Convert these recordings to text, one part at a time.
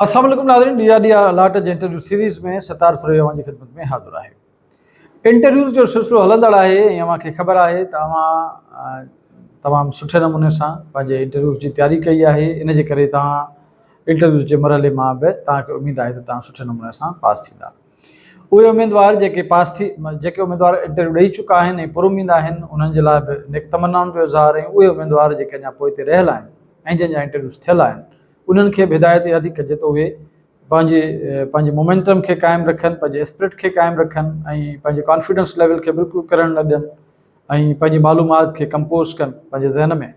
السلام عليڪم ناظرين ڊي آر ڊي آر الاٽ جي انٽرويو سيريز ۾ ستار سروي اوهان جي خدمت ۾ حاضر آهي انٽرويوز جو سلسلو هلندڙ آهي ۽ اوهان کي خبر آهي ته اوهان تمام سٺي نموني سان پنهنجي انٽرويوز جي تياري ڪئي آهي ان جي ڪري توهان انٽرويوز جي مرحلي مان به توهان کي اميد آهي ته توهان سٺي نموني سان پاس ٿيندا اهي اميدوار جيڪي پاس ٿي جيڪي اميدوار انٽرويو ڏئي چڪا آهن ۽ پر اميد آهن انهن جي لاء به نيڪ تمنائن جو اظهار ۽ اهي اميدوار جيڪي اڃا پوئتي رهيل آهن ۽ جن جا انٽرويوز ٿيل آهن انهن کي به هدايت اها ٿي ڪجي ته اهي پنهنجي پنهنجي مومينٽم کي قائم رکن پنهنجي اسپرٽ کي قائم رکن ۽ پنهنجي ڪانفيڊنس ليول کي بلڪل ڪرڻ نه ڏين ۽ پنهنجي معلومات کي ڪمپوز ڪن پنهنجي ذهن ۾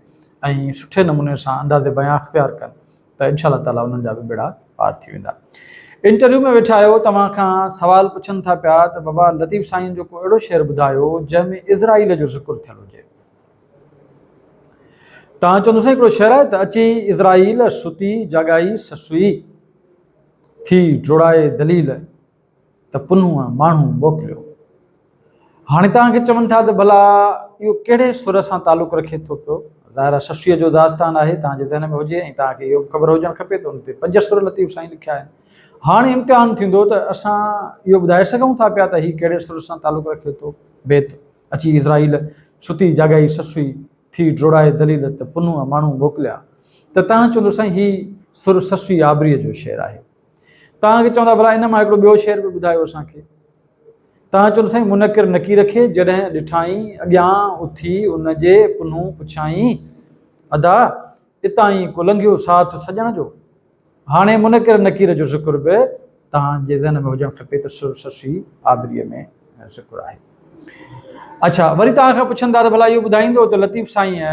۽ سٺي نموني سان انداز بيان اختيار ڪن ته انشاء الله تعالٰي انهن جا به ٻيڙا پار ٿي ويندا. انٽرويو ۾ ويٺا آهيو توهان کان سوال پڇن ٿا پيا ته بابا لطيف سائين جو ڪو اهڙو شعر ٻڌايو جنهن ۾ اسرائيل جو ذڪر ٿيل هجي. توهان چوندو سائين هڪڙو شعر آهي ته اچي اسرائيل ستي جاڳائي سسئي ٿي ڊوڙائي دليل ته پنهونء ماڻهو موڪليو. هاڻي توهان کي چون ٿا ته ڀلا اهو ڪهڙي سر سان تعلق رکي ٿو پيو؟ ظاهر آهي سسئيء جو داستان آهي، توهان جي ذهن ۾ هجي ۽ توهان کي اهو به خبر هجڻ کپي ته ان تي پنج سر لطيف سائين لکيا آهن. هاڻي امتحان ٿيندو ته اسان اهو ٻڌائي سگهون ٿا پيا ته هي ڪهڙي سر سان تعلق رکي ٿو؟ بيت، اچي عزرائيل، ستي جاڳائي سسئي، ٿي ڊوڙائي دليل ته پنهونء ماڻهو موڪليا ته توهان چوندو سائين هي سر سسئي آبريء جو شعر آهي. توهان کي چوندا ڀلا ان مان هڪڙو ٻيو شعر به ٻڌايو اسان کي. توهان چوندو سائين منڪر نڪير کي جڏهن ڏٺائين اڳيان اٿي ان جي پنهون پڇيائين ادا اتان ئي ڪو لنگهيو ساٿ سڄڻ جو. هاڻي منڪر نڪير جو ذڪر به توهان جي ذهن ۾ هجڻ کپي ته سر سسئي آبريء ۾ ذڪر آهي. اڇا وري توهان کان پڇندا ته ڀلا اهو ٻڌائيندو ته لطيف سائينء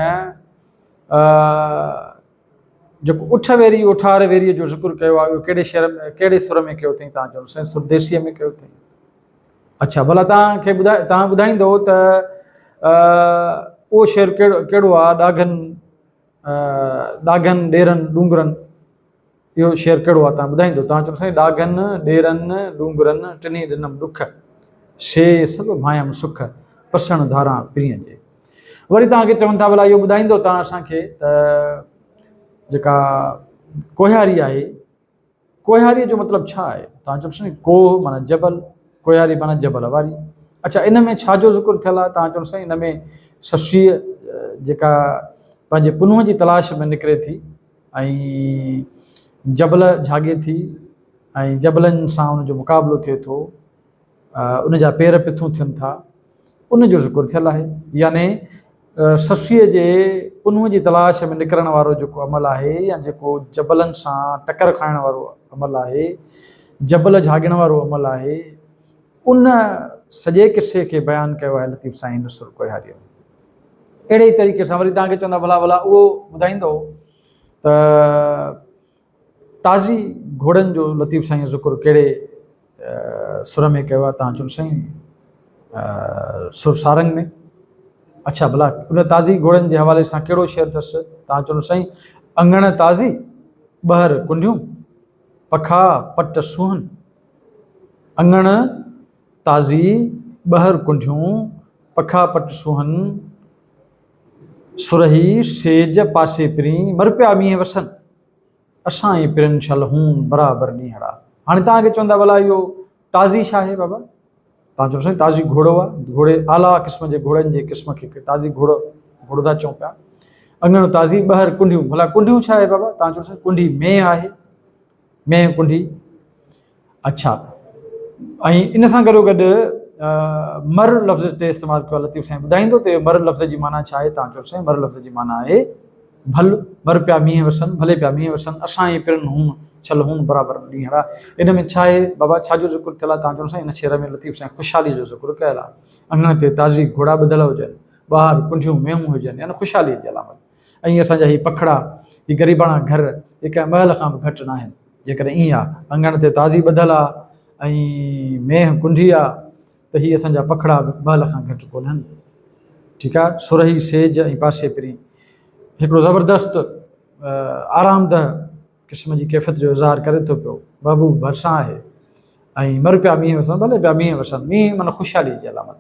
جيڪو اٺ ويري اوٺار ويريء جو ذڪر ڪيو آهي اهو ڪهڙي شعر ۾ ڪهڙي سر ۾ ڪيو اٿئين توهان چوندو سائين سر ديسيء ۾ ڪيو اٿئين اڇا ڀلا توهان کي ٻڌائي توهان ٻڌائيندو ته اهو شعر ڪهڙو ڪهڙو آهي ڏاگهن ڏاگهن ڏيرن ڏونگرن اهو شعر ڪهڙو آهي توهان ٻڌائيندو؟ توهان چوندو سائين ڏاگهن، ڏيرن، ڏونگرن، ٽنهي ڏنم ڏک، سي سڀ ڀانئيم سک، پسڻ ڌاران پرينء جي. وري توهان کي چون ٿا ڀلا اهو ٻڌائيندو توهان اسان کي ته جيڪا ڪوهياري آهي، ڪوهياريء جو مطلب ڇا آهي؟ توهان چوندو سائين ڪوهه معنيٰ جبل، ڪوهياري معنيٰ جبل واري. اڇا ان ۾ ڇا جو ذڪر ٿيل آهي؟ توهان چوندو سائين ان ۾ سسئيء جيڪا پنهنجي پنهونء جي تلاش ۾ نڪري ٿي، ۽ جبل جهاڳي ٿي ۽ جبلن سان ان جو مقابلو ٿئي ٿو، ان جا پير پٿون ٿين ٿا، ان جو ذڪر ٿيل آهي. يعني سسئيء جي پنهونء جي تلاش ۾ نڪرڻ وارو جيڪو عمل آهي يا جيڪو جبلن سان ٽڪر کائڻ وارو عمل آهي، جبل جهاڳڻ وارو عمل آهي، ان سڄي قصي کي بيان ڪيو آهي لطيف سائين هن سر ڪوهياريء ۾. اهڙي ئي طريقي سان وري توهان کي چوندا ڀلا ڀلا اهو ٻڌائيندو ته تازي گهوڙن جو لطيف سائين ذڪر ڪهڙي سر ۾ ڪيو آهي توهان چون سائين سر سارنگ ۾ اڇا ڀلا ان تازي گهوڙن جي حوالي سان ڪهڙو شعر اٿس توهان چون سائين اڱڻ تازي ٻهر ڪنڊيون پکا پٽ سونهن اڱڻ تازي ٻهر ڪنڊيون پکا پٽ سونهن، سرهي سيج پاسي پرين، مر پيا مينهن وسن، اسان ۽ پرين شل هون برابر ڏينهڙا. هاڻي توهان کي چوندا ڀلا اهو تازي ڇا آهي بابا؟ توهان چوندو سائين تازي گهوڙو آهي، گهوڙي اعليٰ قسم جي گهوڙن جي قسم کي تازي گهوڙو گهوڙو ٿا چئون پيا. اڱڻ تازي ٻهر ڪنڊيون، ڀلا ڪنڊيون ڇا آهي بابا؟ توهان چوندو سائين ڪنڊي مينهن آهي، مينهن ڪنڊي. اڇا ۽ ان سان گڏو گڏ مر لفظ تي استعمال ڪيو لطيف سائين ٻڌائيندو ته مر لفظ جي معنيٰ ڇا آهي تان چئو سائين مر لفظ جي معنيٰ آهي ڀل مر پيا مينهن وسن ڀلي پيا مينهن وسن اسان ۽ پرن هون ڇل هون برابر ڏينهڙا ان ۾ ڇا آهي بابا ڇا جو ذڪر ٿيل آهي تان چئو سائين ان شعر ۾ لطيف سائين خوشحالي جو ذڪر ڪيل آهي اڱڻ تي تازي گهوڙا ٻڌل هجن ٻاهر ڪنڍيون مينهون هجن يعني خوشحالي جي علامت ۽ اسان جا هي پکڙا، هي غريباڻا گهر، هي ڪنهن محل کان به گهٽ ناهن. جيڪڏهن ائين آ، اڱڻ تي تازي ٻڌل آ ۽ مينهن ڪنڍي آ ته هي اسان جا پکڙا به محل کان گهٽ ڪونهن. ٺيڪ آ، سرهي سيج ۽ پاسي پرين هڪڙو زبردست آرامده قسم جي ڪيفيت جو اظهار ڪري ٿو پيو. محبوب ڀرسان آهي ۽ مر پيا مينهن وسن، ڀلي پيا مينهن وسن، مينهن معنيٰ خوشحاليء جي علامت،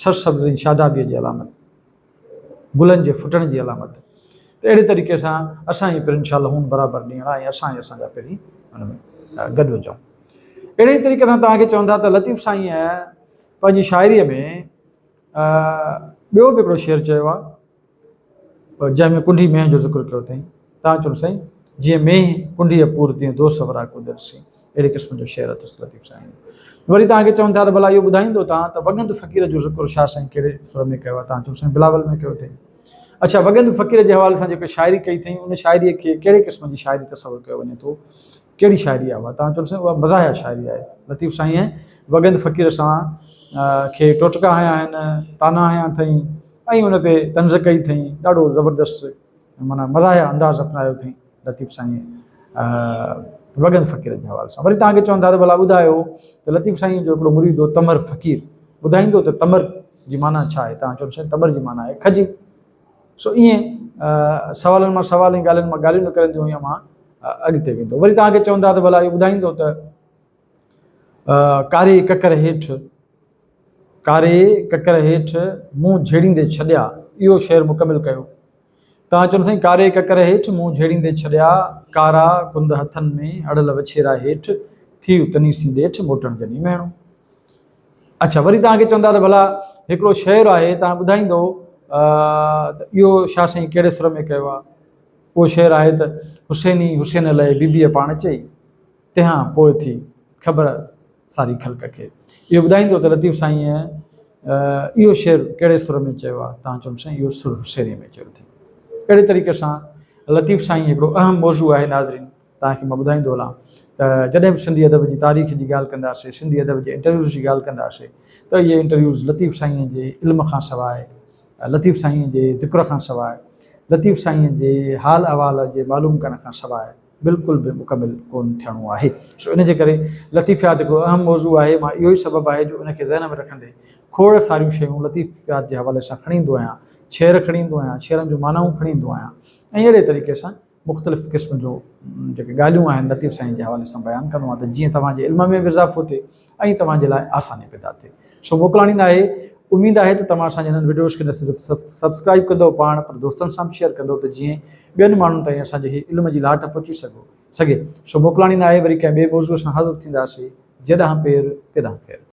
سرسبز ۽ شادابيء جي علامت. گلن جي ڦٽڻ جي علامت ته اهڙي طريقي سان اسان جي پرين شال هون برابر ڏينهڙا ۽ اسان ۽ اسان جا پرين ان ۾ گڏ هجون. اهڙي ئي طريقي سان توهان کي چون ٿا ته لطيف سائينء پنهنجي شاعريء ۾ ٻيو به هڪڙو شعر چيو آهي جنهن ۾ ڪنڍي مينهن جو ذڪر ڪيو اٿائين. تان چون سائين، جيئن مينهن ڪنڍيء پور تيئن دوست ورا ڪو درسين. اهڙي قسم جو شعر اٿس لطيف سائين جو. وري توهان کي چون ٿا ته ڀلا اهو ٻڌائيندو تان ته وڳند فقير جو ذڪر شاهه سائين ڪهڙي سر ۾ ڪيو آهي؟ تان چون سائين بلاول ۾ ڪيو اٿائين. اڇا وڳند فقير جي حوالي سان جيڪا شاعري ڪئي اٿائين ان شاعريء کي ڪهڙي قسم جي شاعري تصور ڪيو وڃي ٿو؟ ڪهڙي شاعري آهي اها؟ تان چون سائين اها مزاحيه شاعري آهي. لطيف سائينء وڳند فقير سان کي ٽوٽڪا هنيا آهن، طعنا هنيا اٿائين. ۽ ان تي طنز ڪئي اٿئين، ڏاڍو زبردست معنيٰ مزاحيه انداز اپنايو اٿئين لطيف سائينء وڳن فقير جي حوالي سان. وري توهان کي چون ٿا ته ڀلا ٻڌايو ته لطيف سائينء جو هڪڙو مريد هو تمر فقير، ٻڌائيندو ته تمر جي معنيٰ ڇا آهي؟ توهان چوندو سائين تمر جي معنيٰ آهي کجي. سو ائين سوالن مان سوال ۽ ڳالهين مان ڳالهيون نڪرنديون هيون مان اڳتي ويندو. وري توهان کي چون ٿا ته ڀلا اهو ٻڌائيندو ته ڪاري ڪڪر هيٺ ڪاري ڪڪر هيٺ منهن جهيڙيندي ڇڏيا اهو شعر مڪمل ڪيو. توهان چوندو سائين ڪاري ڪڪر هيٺ منهن جهيڙيندي ڇڏيا ڪارا ڪند هٿن ۾ اڙل وڇيرا هيٺ ٿي اتني سين ڏيٺ موٽڻ جني مهڻو. اڇا وري توهان کي چوندا ته ڀلا هڪڙو شعر آهي توهان ٻڌائيندو ته اهو شاهه سائين ڪهڙي سر ۾ ڪيو آهي؟ اهو شعر آهي ته حسيني حسين لئه بيبيء پاڻ چئي. تنهان پوء ٿي خبر ساري خلق کي. اهو ٻڌائيندو ته لطيف سائينء اهو شعر ڪهڙي سر ۾ چيو آهي؟ تان چون سائين اهو سر حسينيء ۾ چيو اٿئي. اهڙي طريقي سان لطيف سائين هڪڙو اهم موضوع آهي ناظرين توهان کي مان ٻڌائيندو هلان ته جڏهن به سنڌي ادب جي تاريخ جي ڳالهه ڪنداسين سنڌي ادب جي انٽرويوز جي ڳالهه ڪنداسين ته اهي انٽرويوز لطيف سائينء جي علم کان سواء لطيف سائينء جي ذڪر کان سواء لطيف سائينء جي حال احوال جي معلوم ڪرڻ کان سواء بلڪل به مڪمل ڪونه ٿيڻو آهي. سو ان جي ڪري لطيفيات هڪڙو اهم موضوع آهي. مان اهو ئي سبب آهي جو ان کي ذهن ۾ رکندي کوڙ ساريون شيون لطيفيات جي حوالي سان کڻي ايندو آهيان، شعر کڻي ايندو آهيان، شعرن جون معنائون کڻي ايندو آهيان ۽ اهڙي طريقي سان مختلف قسم جو جيڪي ڳالهيون آهن لطيف سائين جي حوالي سان بيان ڪندو آهيان ته جيئن توهان جي علم ۾ به اضافو ٿئي ۽ توهان جي لاء آساني پيدا ٿئي. سو موڪلاڻي ناهي. اميد آهي ته توهان اسان جي هنن وڊيوز کي نه صرف سبسڪرائيب ڪندو پاڻ پر دوستن سان به شيئر ڪندو ته جيئن ٻين ماڻهن تائين اسان جي هي علم جي لاٽ پهچي سگهي. سو موڪلاڻي ناهي وري ڪنهن ٻئي موضوع سان حاضر ٿينداسي. جيڏانهن پير تيڏانهن خير.